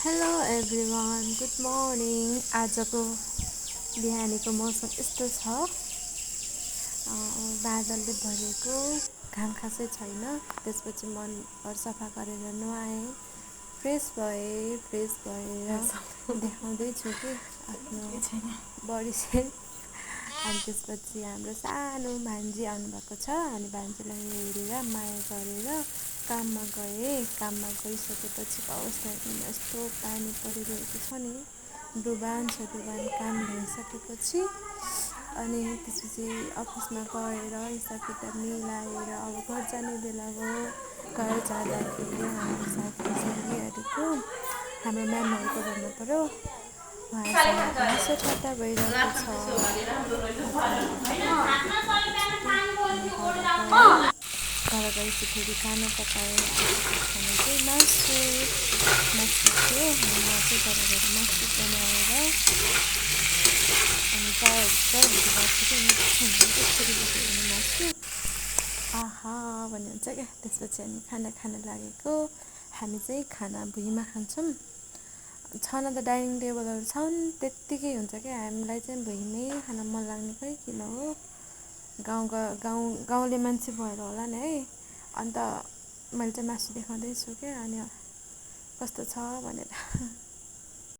Hello everyone, good morning. आजको बिहानीको मौसम यस्तो छ, बादलले भरेको, घाम खासै छैन। त्यसपछि मनभर सफा गरेर नुहाएँ, फ्रेस भएर देखाउँदैछु कि आफ्नो बडी सेप। अनि त्यसपछि हाम्रो सानो भान्जी आउनुभएको छ। अनि भान्जीलाई हेरेर माया गरेर काममा काममा गइसकेपछि अवस्था यस्तो पानी परिरहेको छ नि, डुबान काम भइसकेपछि अनि त्यसपछि अफिसमा गएर हिसाब किताब मिलाएर अब घर जाने बेला हो। घर जाँदाखेरि हाम्रो साथीहरूको हाम्रो म्यामहरूको भन्नु पऱ्यो, उहाँसँग हाँसो ठट्टा भइरहेको छ। घर गएपछि फेरि खाना पकाएर खाना चाहिँ मासु थियो। अनि म चाहिँ घर गएर मासु बनाएर अनि मासु आहा भन्ने हुन्छ क्या। त्यसपछि हामी खाना लागेको। हामी चाहिँ खाना भुइँमा खान्छौँ। छन त डाइनिङ टेबलहरू छन्, त्यत्तिकै हुन्छ क्या। हामीलाई चाहिँ भुइँमै खान मन लाग्ने खै किन हो, गाउँले मान्छे भएर होला नि है। अन्त मैले चाहिँ मासु देखाउँदैछु क्या, अनि कस्तो छ भनेर।